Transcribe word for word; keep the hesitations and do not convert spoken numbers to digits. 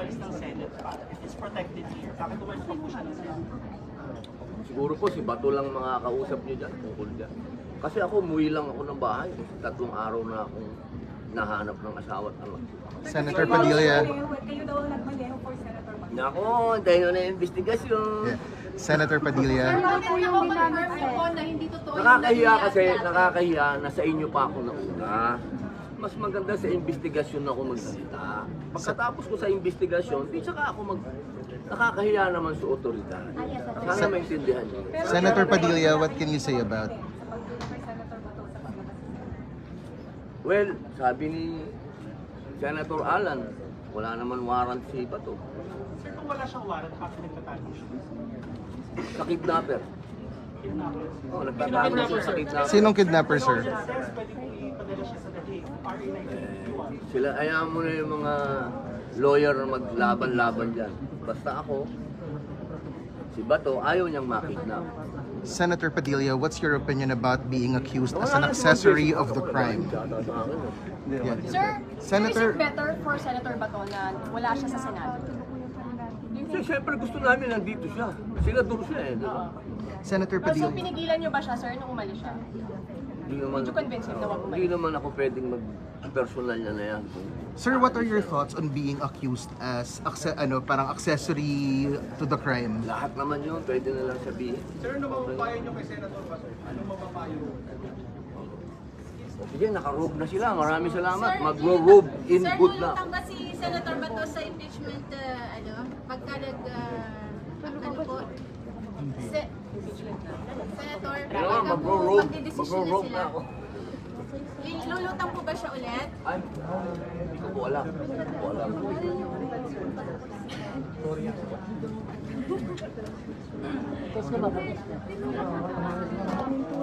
Still Senate pa. It's protected here. Bakit umalis pa po siya ng Senate? Siguro po si Bato lang makakausap niyo dyan tungkol dyan. Kasi ako, umuwi lang ako ng bahay. Tatlong araw na akong nahanap ng asawa at anak. Senator Padilla. Kayo daw ang nagmaneho for Senator Bato. Nako, antayin nyo na yung investigasyon. Yeah. Senator Padilla. Ano po yung ginamit po na hindi totoo yung Nakakahiya nangyari kasi, dati? Nakakahiya na sa inyo pa ako nauna. Mas maganda sa investigasyon ako magsalita. Pagkatapos ko sa investigasyon, di saka ako mag... Nakakahiya naman sa otoridad. Sana maintindihan niyo. Senator Padilla, what can you say about? Well, sabi ni Senator Alan, wala naman warrant si Bato. Sir, kung wala siyang warrant, bakit nagtatago siya? Sa kidnapper. Oh, nagtatago siya sa kidnapper. Sinong kidnapper, sir? Sense, pwede po ipadala siya sa The Hague. R A nineteen fifty-one. Sila, ayaw mo na yung mga lawyer na maglaban-laban dyan. Basta ako, si Bato, ayaw niyang makidnap. Senator Padilla, what's your opinion about being accused as an accessory of the crime? Yeah. Sir, Senator- is it better for Senator Bato na wala siya sa Senado? Do you Kasi think? syempre gusto namin nandito siya. Senador siya eh, di ba? Senator So, Padilla. Pinigilan niyo ba siya, sir, nung umalis siya? Hindi naman, Did you convince him na wag hindi umalis? Naman ako pwedeng mag-personal niya na yan. Sir, what are your thoughts on being accused as acce- ano, parang accessory to the crime? Lahat naman yun, pwede na lang sabihin. Sir, ano mapapayo niyo kay Senator Bato? Ano mapapayo? O sige, naka-robe na sila. Maraming salamat. Sir, Magro-robe in Sir, good na. Lulutang ba si Senator Bato sa impeachment, uh, ano, pagka nag, uh, ano po? Se- Senator, Pero nga, pagka po magro-robe. magdidesisyon na Magro-robe sila. Na ako. Lulutang po ba siya ulit? Ay, hindi ko po alam. Hindi ko po alam.